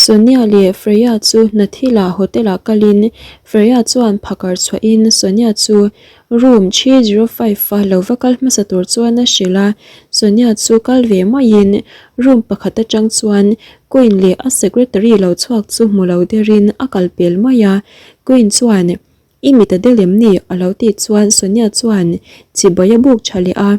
Sonia leh Freya chu Hnathila hotel-ah kalin Freya chuan phakar chhuahin Sonia chu room 305 a lo va kal hmasa tur chuan a hrilh a, Sonia chu kal ve maiin room pakhat atang chuan Queen leh a secretary lo chhuak chu hmu lo derin a kal pel mai a, Queen chuan I mit a del em ni? a lo tih chuan Sonia chuan chibai a buk tha leh a,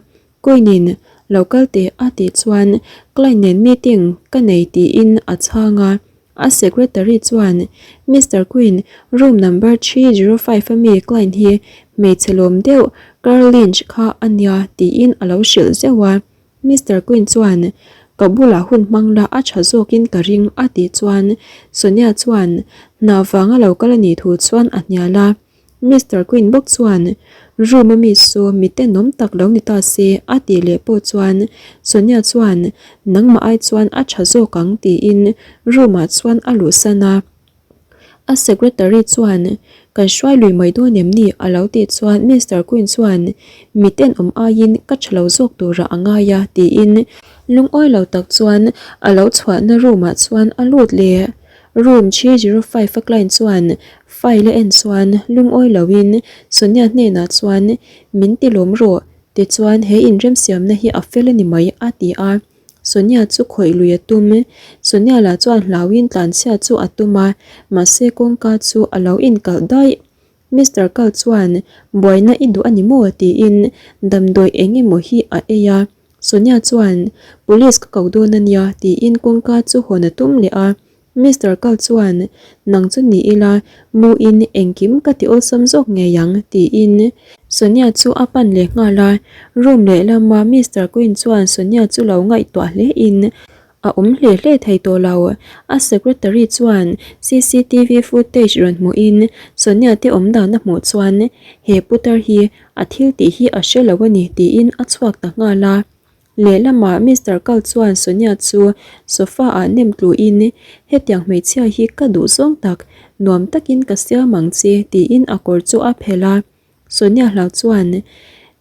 Queen-in lo kal teh a tih chuan client nen meeting ka nei tiin a chhang a, a secretary chuan Mister Queen, room number 305 ami client hi hmeichhe lawm deuh Carl Lynch kha a nia tiin a lo hrilh zeuh a. Mister Quinn chuan, Ka bulah hun hmang la a tha zawkin ka ring a tih chuan Sonia chuan hna vanga lo kal a nih thu chuan a hnial a. Mister Quinn bawk chuan, Room a mi saw mi tenawm tak lo ni ta se a tih leh pawh chuan Sonia chuan, Nangmah ai chuan a tha zawk ang tiin room ah chuan a luhsan a. A secretary chuan, Kan hruai lui mai dawn em ni? a lo tih chuan Mister Quinn chuan, Mi tenawm aiin ka tha lo zawk turah a ngai a, tiin lungawi lo tak chuan a lo chhuahna room ah chuan a lut leh. Room 305 a client chuan file a en chuan lungawi loin Sonia hnenah chuan, Min ti lawm rawh, tichuan he inremsiamna hi a fel a ni mai, a ti a. Sonia chu khawih lui a tum. Sonia lah chuan hlauhin tlanchhia chu a tum a, mahse kawngka chu a lo inkalh daih. Mister Kal chuan, Buaina i duh a ni maw? tiin damdawi eng emaw hi a ei a. Sonia chuan, Police ka ko dawn a nia, tiin kawngka chu hawn a tum leh a. Mister Kal chuan, Nang chu ni ila, mu in engkim ka ti awlsam zawk ngei ang, tiin Sonia chu a pan leh nghal a. Room lehlama Mister Quinn chuan Sonia chu lo ngaihtuah hle in a awm hle hle thei tawh lo. A secretary chuan cctv footage rawn hmuhin Sonia te awm dan a hmuh chuan he putar hi a thil tih hi a hre lo a ni tiin a chhuak ta nghal a. Lehlamah Mister Kal chuan Sonia chu sofa ah nem tluin, Hetiang hmeichhia hi ka duh zawng tak, nuam takin ka siam ang che, tiin a kawr chu a phelh a. Sonia hlau chuan,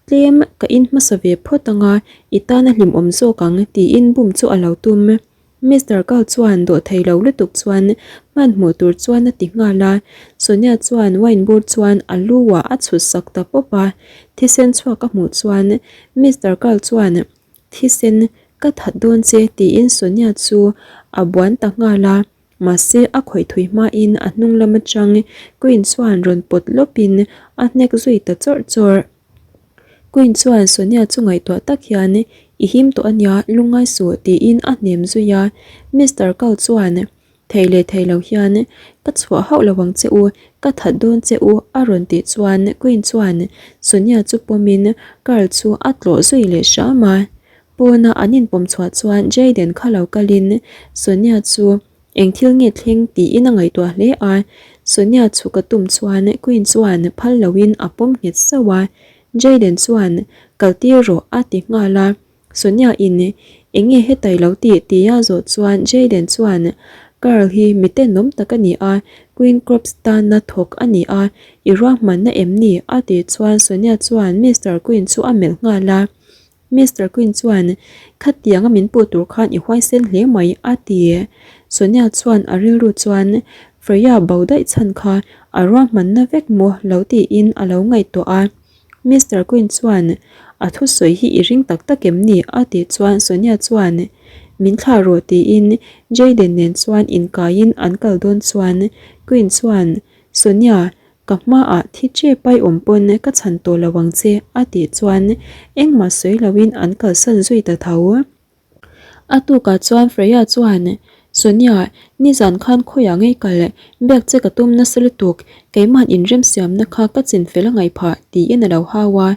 Tlem ka in hmasa ve phawt anga, i tan a hlimawm zawk ang, tiin bum chu a lo tum. Mister Kal chuan dawhthei lo lutuk chuan hmanhmawh tur chuan a ti nghal a, Sonia chuan wine bur chuan a lu ah a chhut sak ta pawp a, thisen chhuak a hmuh chuan Mister Kal chuan thisen ka that dawn che tiin Sonia chu a buan ta nghal a, mahse a khawih thui hmain a hnung lam atang Queen chuan rawn pawt lawpin a hnek zui ta chawrh chawrh. Queen chuan Sonia chu ngaihtuah tak hian, I him tawh a nia, lungngai suh, tiin a hnem zui a. Mister Kal chuan, Thei leh thei lo hian, ka chhuah hauh lo ang che u, ka that dawn che u, a rawn tih chuan Queen chuan Sonia chu pawmin Carl chu a tlawh zui leh hram a. Pawna an inpawm chhuah chuan Jayden kha lo kalin Sonia chu Eng thil nge thleng tiin a ngaihtuah hle a, Sonia chhuk a tum chuan Queen chuan phal loin a pawm nghet sauh a, Jayden chuan kal tir rawh a ti nghal a, Sonia in eng nge hetai lo tih tia zawh chuan Jayden chuan Carl hi mi tenawm tak a ni a, Queen Crops tana thawk a ni a, i ruahmanna em ni? a tih chuan Sonia chuan Mister Queen chu a melh nghal a. Mister Quinn chuan, Khatianga min puh tur khan i huaisen hle mai, a ti. Sonia chuan a rilru chuan, Freya bo daih chhan kha a ruahmanna vek maw lo tiin a lo ngaihtuah a. Mister Quinn chuan, A thusawi hi i ring tak tak em ni? a tih chuan Sonia chuan, Min thlah rawh tiin Jayden nen chuan inkaiin an kal dawn chuan Quinn chuan, Sonia, Ka hmaah thi chep ai awm pawn ka chhan tawh lo ang che a tih chuan engmah sawi loin an kalsan zui ta tho. A tukah chuan Freya chuan, Sonia, nizan khan khawiah ngei kal, biak che ka tum nasa lutuk, keimahan inremsiamna kha ka chin fel a ngaih phah tiin a lo hau a.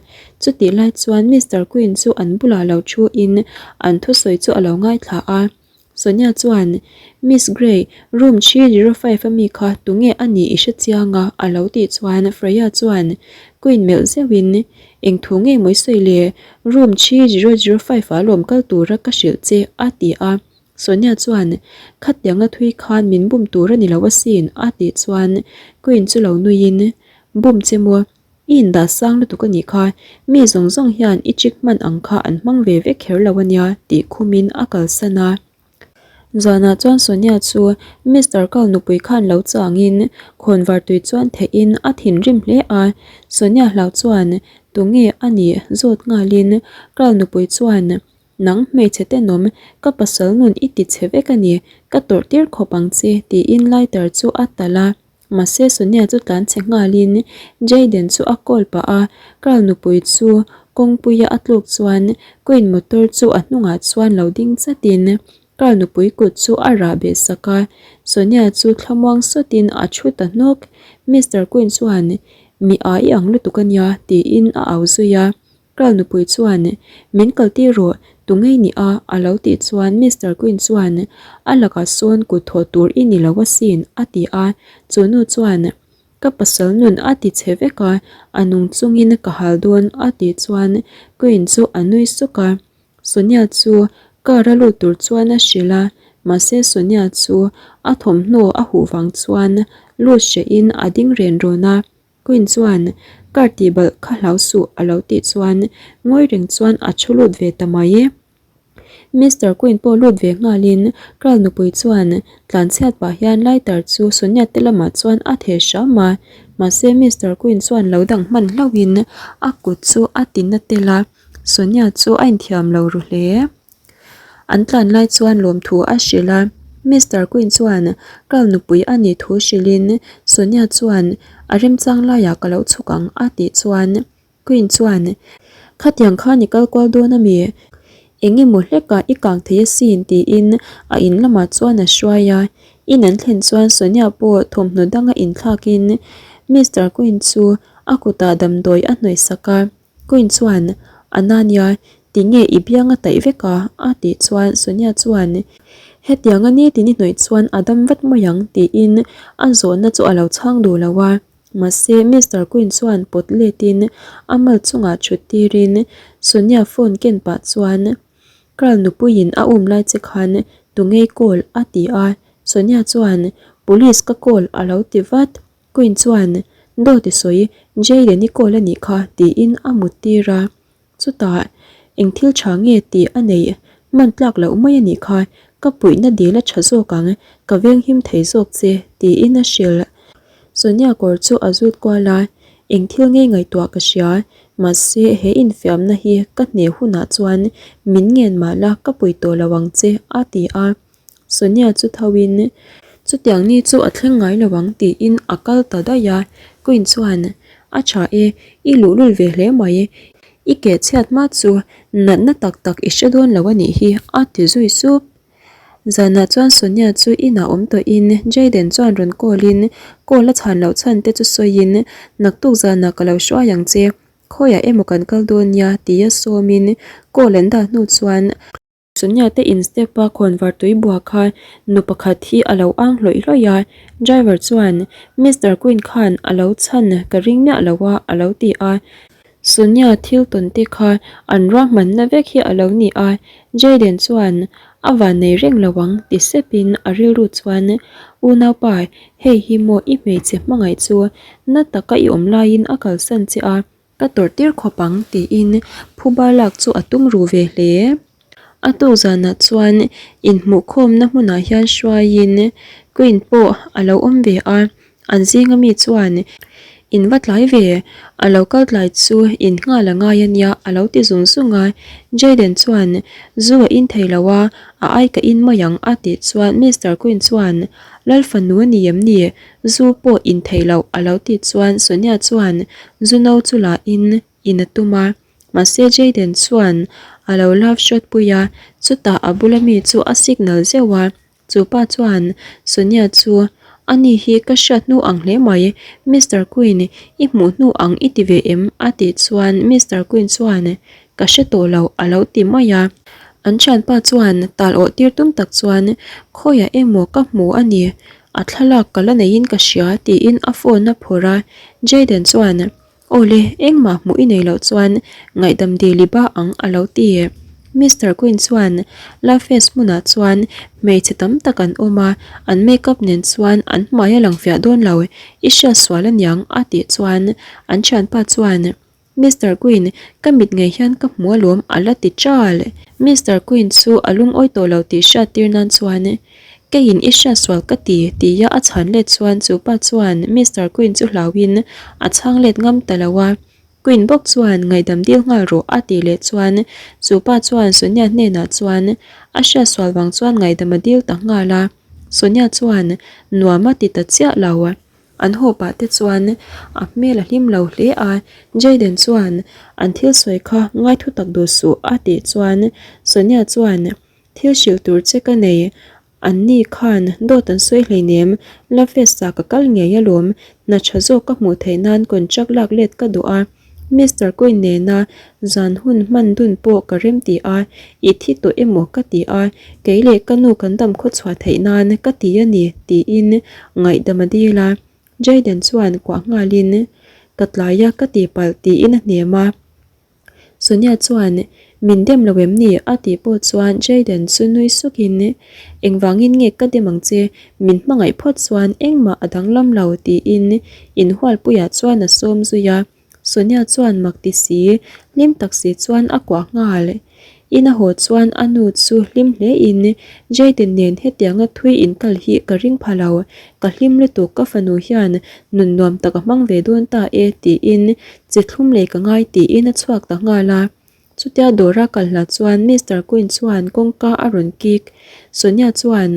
Chutih lai chuan Mister Quinn chu an bulah lo thu in an thusawi chu a lo ngaithla a. Sonia chuan, Miss Grey, room 305 a mi kha tunge a nih i hre chiang a? a lo tih chuan Freya chuan Queen melh zeuhin, Eng thu nge mawi sawi le? Room 3005 ah lawm kal tura ka hrilh che, a ti a. Sonia chuan, Khatianga thui khan min bum tur a ni lo asin, a tih chuan Queen chu lo nuiin, Bum che maw? I indah sang lutuk a nih kha, mi zawng zawng hian i chik hman ang kha an hmang ve vek kher lo a nia tih khumin a kalsan a. Zanah chuan Sonia chu Mister Kal nupui khan lo changin khawnvar tui chuan theihin a thinrim hle a. Sonia hlau chuan tunge a nih zawt nghalin Kal nupui chuan Nang hmeichhe tenawm, ka pasal nun i ti chhe vek a ni, ka tawrh tir khawp ang che tiin lighter chu a talh a. Mahse Sonia chu tlan chhe nghalin Jayden chu a call pah a, Carl nupui chu kawngpuia a tluk chuan Queen motor chu a hnungah chuan lo ding chatin Carl nupui kut chu a rah beh sak a, Sonia chu thlamuang sawtin a thu ta hnawk. Mister Queen chuan, Mi a i ang lutuk a nia tiin a au zui a. Carl nupui chuan, Min kaltir rawh, tu ngei ni a? a lo tih chuan Mister Quinn chuan, A lakah sawn kut thawh tur i ni lo asin, a ti a. Chu nu chuan, Ka pasal nun a ti chhe vek a, a nung chungin ka hal dawn, a tih chuan Quinn chu a nui suk a. Sonia chu car a lut tur chuan a hrilh a, mahse Sonia chu a thawmhnaw a huh vang chuan lut hrehin a ding ren rawn a. Queen chuan, Car tih balh kha hlau suh a lo tih chuan ngawi reng chuan a thu lut ve ta mai. Mister Queen pawh lut ve nghalin Carl nupui chuan tlanchhiat pah hian lighter chu Sonia te lamah chuan a theh hram a, mahse Mister Queen chuan lo dang hman hlauhin a kut chu a ti na tel a, Sonia chu a inthiam lo ru hle. An tlan lai chuan lawmthu a hrilh a, Mister Quinn chuan Carl nupui a nih thu hrilhin Sonia chuan a remchang laiah ka lo chhuk ang a tih chuan Quinn chuan Khatiang khan i kal kual dawn a mi? Eng emaw hlekah i kang thei asin tiin a in lamah chuan a hruai a, in an thlen chuan Sonia pawh thawmhnaw danga inthlakin Mister Quinn chu a kutah damdawi a hnawih sak a. Queen chuan, Ananya, tinge i biang a taih vek a? a tih chuan Sonia chuan, Hetianga nitin i hnawih chuan a dam vat mai ang tiin a zawhna chu a lo chhang duh lo a. Mahse, Mister Queen chuan pawt letin a mal chungah thut tirin Sonia phone ken pah chuan, Carl nupuiin a um lai che khan tungei call? a ti a. Sonia chuan, Police ka call a lo ti vat. Queen chuan, Dawt i sawi, Jayden i call a nih kha, tiin a mut tir a. Chutah, Eng thil tha nge tih a neih hman tlak loh mai a nih kha, ka puihna dil a tha zawk ang, ka venghim thei zawk che, tiin a hrilh. Sonia kawr chu a zut kual a, Eng thil ngei ngaihtuah ka hria, mahse he infiamna hi ka hneh hunah chuan min ngen mah la ka pui tawh lo ang che, a ti a. Sonia chu tho in, Chutiang ni chu a thleng ngai lo ang tiin a kal ta daih a. Queen chuan, A tha e, i luhlul ve hle mai. I keh chhiat hma chu natna tak tak i hre dawn lo a nih hi a ti zui sup. Zanah chuan Sonia chu inah awm tawhin Jayden chuan rawn call in call a chhan loh chhan te chu sawiin, Naktuk zanah ka lo hruai ang che, khawiah emaw kan kal dawn nia tia sawmin call an dah hnu chuan, Sonia te in step a khawnvar tui bua kha nu pakhat hi a lo ang hlawih hlawih a, driver chuan Mister Quinn khan a lo chhan ka ring miah lo a a lo ti a. Sonia thil tawn te kha an ruahmanna vek hi a lo ni a, Jayden chuan a van nei reng lo ang ti sepin a rilru chuan Unaupa hei hi maw i hmeichhe hmangaih chu na taka i awm laiin a kalsan che a, Ka tawrh tir khawp ang tiin phuba lak chu a tum ru ve hle. A tuk zanah chuan inhmuhkhawmna hmunah hian hruaiin Queen pawh a lo awm ve a, an zinga mi chuan In va tlai ve, a lo kal tlai chu in nghal a ngai a nia a lo ti zung zung a. Jayden chuan Zu a in thei lo a, a ai ka in mai ang a tih chuan Mister Queen chuan Lal fanu a ni em ni? Zu pawh in theih loh a lo tih chuan Sonia chuan zu no chu la in in a tum a, mahse Jayden chuan a lo love shot pui a, chutah a bula mi chu a signal zeuh a, chu pa chuan Sonia chu A ni hi ka hriat hnu ang hle mai, Mister Quinn i hmuh hnu ang i ti ve em? a tih chuan Mister Quinn chuan Ka hre tawh lo a lo ti mai a. An thianpa chuan tal awh tir tum tak chuan Khawiah emaw ka hmu a ni, A thlalak ka la neiin ka hria tiin a phone a phawrh a, Jayden chuan, Aw le, engmah hmuh i nei loh chuan ngaihdam dil i ba ang a lo ti. Mister Quinn chuan Love Fest hmunah chuan hmeichhe tam tak an awm a, an make up nen chuan an hmai a lang fiah dawn lo, i hriat sual aniang a tih chuan an thianpa chuan. Mister Quinn, ka mit ngei hian ka hmu alawm a la ti ṭal. Mister Quinn chu a lungawi tawh lo tih hriat tir nan chuan, Keiin i hriat sual ka ti, tia a chhan let chuan chu pa chuan Mister Quinn chu hlauhin a chhang let ngam ta lo a. Quinn bawk chuan ngaihdam dil nghal rawh a tih leh chuan chu pa chuan Sonia hnenah chuan a hriat sual vang chuan ngaihdam a dil ta nghal a. Sonia chuan nuam a ti ta chiah lo. An haw pah te chuan a hmel a hlim lo hle a, Jayden chuan an thil sawi kha ngai thu tak duh suh a tih chuan Sonia chuan thil hrilh tur che ka nei, an ni khan dawt an sawi hleinem, Lafest ah ka kal ngei alawm, hna tha zawk ka hmuh theih nan contract lak let ka duh a. Mister Quinn nena zan hun hman dun pawh ka rem ti a, i thi tawh emaw ka ti a, kei leh ka nu kan dam khaw chhuah theih nan ka ti a ni tiin ngaihdam a dil a. Jayden chuan kuah nghalin, Ka tlai a ka ti palh tiin a hnem a. Sonia chuan, Min dem lo em ni? a tih pawh chuan Jayden chu nui sukin, Engvangin nge ka dem ang che? Min hmangaih phawt chuan engmah a danglam lo tiin inhualpuiah chuan a sawm zui a. Sonia chuan mak ti si, hlim tak si chuan a kuah nghal. In a haw chuan a nu chu hlim hlein, Jayden nen hetianga thui inkal hi ka ring pha lo, ka hlim lutuk ka fanu hian nun nuam tak a hmang ve dawn ta e tiin chi thlum lei ka ngai tiin a chhuak ta nghal a. Chutia dawra kal hla chuan Mister Quinn chuan kawngka a rawn kik. Sonia chuan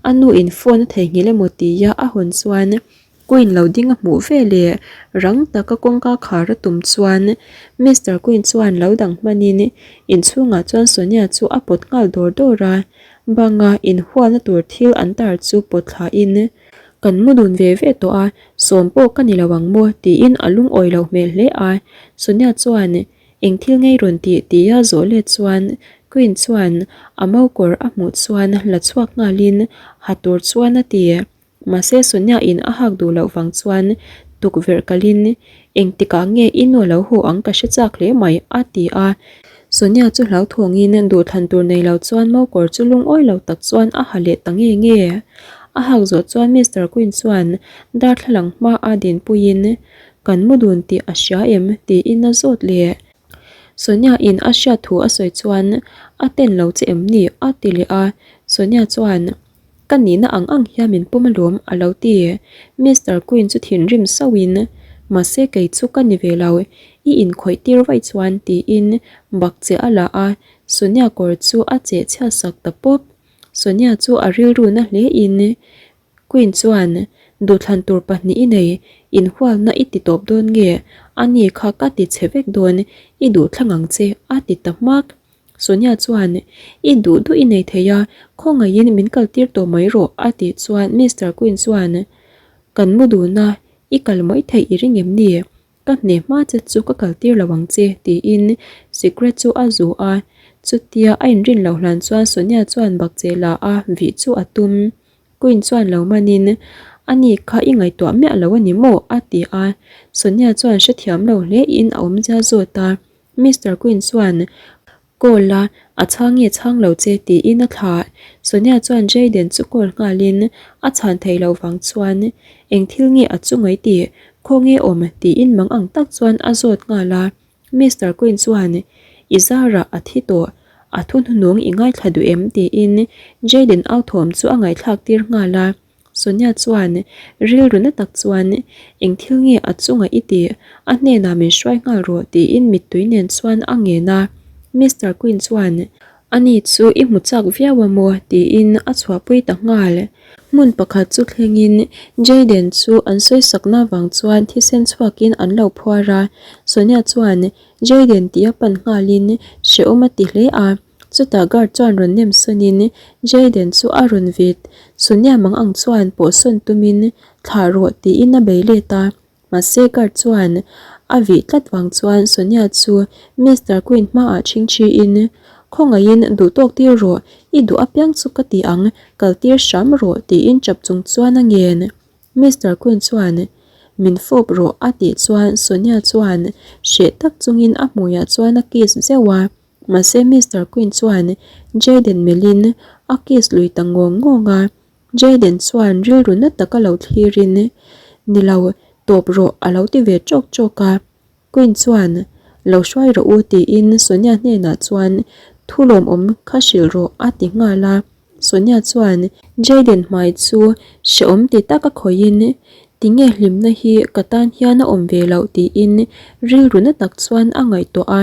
a nu in phone a theihnghilh emaw tia a hawn chuan Quinn lo ding a hmuh ve leh rang taka kawngka khar a tum chuan Mister Quinn chuan lo dang hmanin inchhungah chuan Sonia chu a pawt nghal dawr dawr a. Banga inhualna tur thil an tar chu pawt thlain Kan mu dun ve ve tawh a, sawm pawh ka ni lo ang maw tiin a lungawi loh hmel hle a. Sonia chuan Eng thil ngei rawn tih tia zawh let chuan Queen chuan a mokawr a hmuh chuan la chhuak nghalin ha tur chuan a ti. Mahse Sonia in a hak duh loh vang chuan tukverh kalin engtikah nge i nu lo haw ang ka hre chak hle mai a ti a. Sonia chu hlauthawngin duhthlan tur nei lo chuan mokawr chu lungawi lo tak chuan a ha leh ta nge nge. A hak zawh chuan Mister Queen chuan darthlalang hmaa dinpuiin Kan mu dun tih a hria em? tiin a zawt leh. Sonia in a hriat thu a sawi chuan a ten lo che em ni? a ti leh a. Sonia chuan, Ka nihna ang ang hian min pawm alawm a lo ti. Mister Quinn chu thinrim sauhin, Mahse kei chu ka ni ve lo, i inkhawih tir vaih chuan tiin bak che a la a, Sonia kawr chu a cheh chhiat sak ta pawp. Sonia chu a rilru na hle in Queen chuan, Duhthlan tur pahnih i nei, inhualna i ti tawp dawn nge? A ni kha ka ti chhe vek dawn, i duh thlang ang che, a ti ta hmak. Sonia chuan, I duh duh i nei thei a, khawngaihin min kaltir tawh mai rawh, a tih chuan Mister Queen chuan, Kan mu dun a, i kal mai theih i ring em ni? Ka hne hma che chu ka kal tir lo ang che, tiin sikret chu a zu a. Chutia a inrin loh hlan chuan Sonia chuan bakcheh la a vih chu a tum. Queen chuan lo manin, A ni kha i ngaihtuah miah lo a ni maw? a ti a. Sonia chuan hrethiam lo hlein a awmzia zawt a. Mister Queen chuan, Call a, a chhang nge chhang lo che tiin a thlah. Sonia chuan Jayden chu call nghalin a chhan theih loh vang chuan eng thil nge a chu ngai tih, khaw nge awm tiin mang ang tak chuan a zawt nghal a. Mister Quinn chuan i zarah a thi tawh, a thu hnuhnung i ngaithla duh em tiin Jayden au thawm chu a ngaihthlak tir nghal a. Sonia chuan rilru na tak chuan, Eng thil nge a chunga i tih? A hnenah min hruai nghal rawh tiin mittui nen chuan a ngen a. Mister Quinn chuan, Ani chu i hmu chak viau a maw? tiin a chhuahpui ta nghal. Hmun pakhat chu thlengin Jayden chu an sawisakna vang chuan thisen chhuakin an lo phuar a. Sonia chuan Jayden tih a pan nghalin hrehawm a ti hle a. Chutah guard chuan rawn nem sawnin Jayden chu a rawn vit. Sonia mang ang chuan pawh sawn tumin thlah rawh tiin a bei let a. Mahse guard chuan a vih tlat vang chuan Sonia chu Mister Quinn hmaah chhingchhiin Khawngaihin duh tawk tir rawh, i duh apiang chu ka ti ang, kal tir hram rawh tiin chap chung chuan a ngen. Mister Quinn chuan Min fawp rawh a tih chuan Sonia chuan hreh tak chungin a hmuiah chuan a kiss zeuh a. Mahse Mister Quinn chuan Jayden melhin a kiss lui ta ngawng ngawng a, Jayden chuan rilru na taka lo thlirin Ni lo, tawp rawh a lo ti ve tawk tawk a. Quinn chuan. Lo hruai rawh u tiin Sonia hnenah chuan thu lawmawm kha hrilh rawh a ti nghal a. Sonia chuan Jayden hmai chu hrehawm ti taka khawihin tinge hlimna hi ka tan hian a awm ve loh tiin rilru na tak chuan a ngaihtuah a.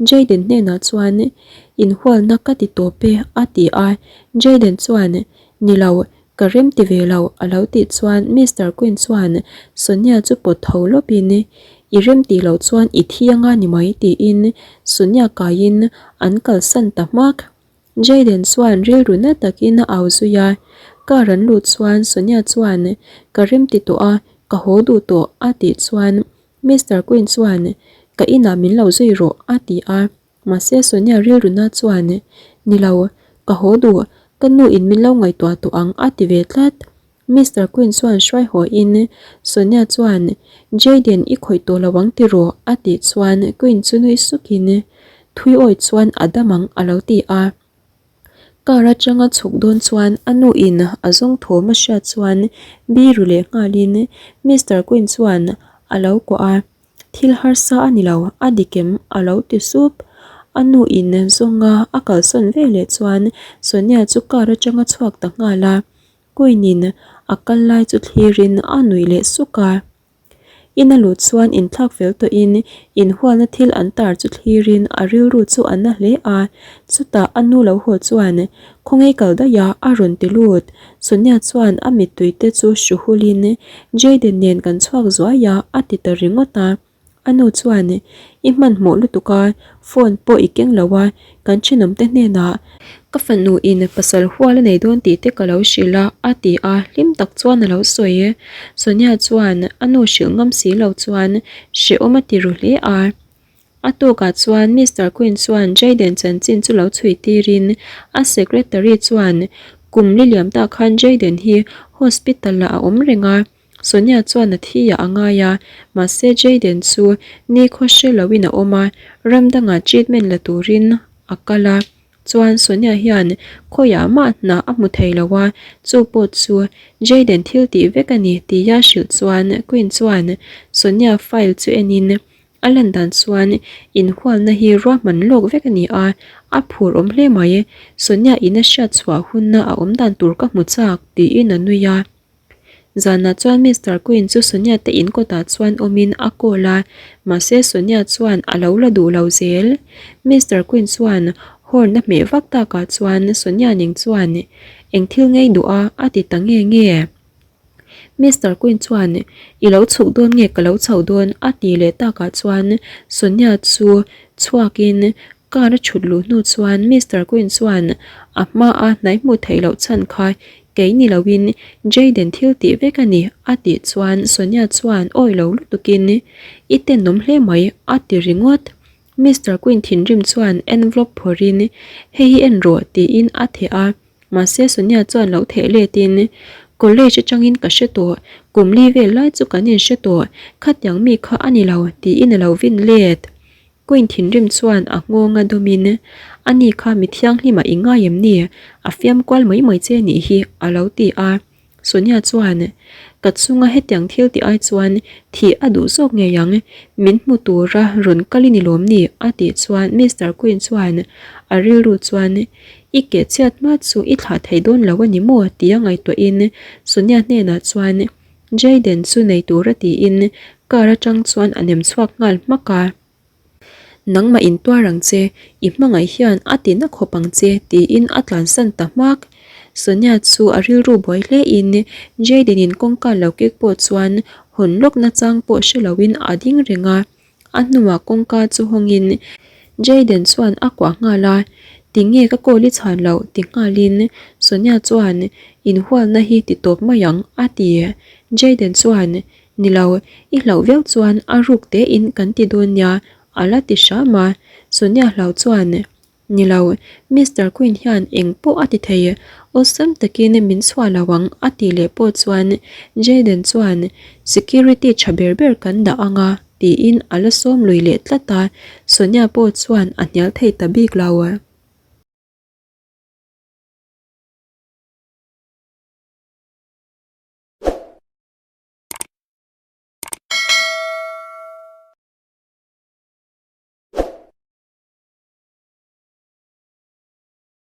Jayden hnenah chuan inhualna ka ti tawp e a ti a. Jayden chuan ni lo Ka rem ti ve lo, a lo tih chuan Mister Quinn chuan Sonia chu pawt tho lawpin, I rem tih loh chuan i thi anga ni mai tiin Sonia kaiin an kalsan ta hmak. Jayden chuan rilru na takin a au zui a, car an luh chuan Sonia chuan Ka rem ti tawh a, ka haw duh tawh a tih chuan Mister Quinn chuan Ka inah min lo zui rawh a ti a. Mahse Sonia rilruna chuan, Ni lo, ka haw duh, ka nu in min lo ngaihtuah tawh ang a ti ve tlat. Mister Quinn chuan hruai haw in Sonia chuan, Jayden i khawih tawh lo ang tiraw? a tih chuan Quinn chu nui suk in, Thui awi chuan a dam ang a lo ti a. Car atanga chhuk dawn chuan a nu in a zawng thawm a hriat chuan biru leh nghal in Mister Quinn chuan a lo kuah a. Thil harsa a ni lo, a dik em? a lo ti sup. A nu in zawnga a kalsawn ve leh chuan Sonia chu car atanga chhuak ta nghal a, Queen in a kal lai chu thlirin a nuih leh suk a. In a lut chuan inthlak fel tawhin inhualna thil an tar chu thlirin a rilru chu a na hle a, chutah a nu lo haw chuan Khawngaih kal daih a, a rawn ti lut. Sonia chuan a mittui te chu hru hulin Jayden nen kan chhuak zuai a, a ti ta ringawt a. A nu chuan, I hmanhmawh lutuk a, phone pawh i keng lo a, kan thenawmte hnenah ka fanu in pasal hual a nei dawn tih te ka lo hrilh a, a ti a, hlim tak chuan a lo sawi. Sonia chuan a nu hrilh ngam si lo chuan hrehawm a ti ru hle a. A tawkah chuan Mister Quinn chuan Jayden chanchin chu lo chhui tirin a secretary chuan kum li liam tak khan Jayden hi hospital ah a awm reng a, Sonia chuan a thi ah a ngai a, mahse Jayden chu nikhaw hre loin a awm a, ram dangah treatment la turin a kal a. Chuan Sonia hian khawiah mah hna a hmu thei lo a, chu pawh chu Jayden thil tih vek a ni tia hrilh chuan Quinn chuan Sonia file chu enin A lan dan chuan inhualna hi ruahman lawk vek a ni a, a phur awm hle mai. Sonia in a hriat chhuah hunna a awm dan tur ka hmu chak, tiin a nui a. Zanah chuan Mister Quinn chu Sonia te in kawtah chuan awmin a call a, mahse Sonia chuan a lo la duh lo zel. Mister Quinn chuan horn a hmeh vak takah chuan Sonia ning chuan eng thil ngei duh a, a ti ta nge nge. Mister Quinn chuan I lo chhuk dawn nge ka lo chho dawn a tih leh takah chuan Sonia chu chhuakin car a thut luh hnu chuan Mister Quinn chuan a hmaa hnai hmuh theih loh chhan kha kei ni loin Jayden thil tih vek a ni a tih chuan Sonia chuan awi lo lutukin I tenawm hle mai a ti ringawt. Mister Quinn thinrim chuan envelope phawrhin hei hi en rawh tiin a theh a. Mahse Sonia chuan lo theh letin, College atangin ka hre tawh, kum li vel lai chu kan inhre tawh, khatiang mi kha a ni lo, tiin a lo vin let. Queen thinrim chuan a nghawng a dawmin, Ani kha mi thianghlimah i ngai em ni? A fiam kual mai mai che nih hi, a lo ti a. Sonia chuan, Ka chunga hetiang thil tih ai chuan thih a duh zawk ngei ang, min hmu tura rawn kal i ni lawm ni? a tih chuan Mister Quinn chuan a rilru chuan, I keh chhiat hma chu i thlah thei dawn lo a ni maw? tia ngaihtuahin Sonia hnenah chuan Jayden chu nei tura tiin car atang chuan a nem chhuak nghal hmak a. Nangmah in tuar ang che, i hmangaih hian a ti na khawp ang che tiin a tlansan ta hmak. Sonia chu a rilru buai hle in Jayden in kawngka lo kek pawh chuan hawn lawk na chang pawh hre lo in a ding reng a. A hnuah kawngka chu hawng in Jayden chuan a kuah nghal a, Tinge ka call i chhan loh ti nghal in Sonia chuan inhualna hi ti tawp mai ang a ti. Jayden chuan Ni lo, i hlauh viau chuan a ruk te in kan ti dawn nia, a la ti hram a. Sonia hlau chuan, Ni lo, Mister Quinn hian eng pawh a ti thei, awlsam takin min chhuah lo ang a tih leh pawh chuan Jayden chuan, Security tha ber ber kan dah ang a, tiin a la sawm lui leh tlat a, Sonia pawh chuan a hnial thei ta bik lo.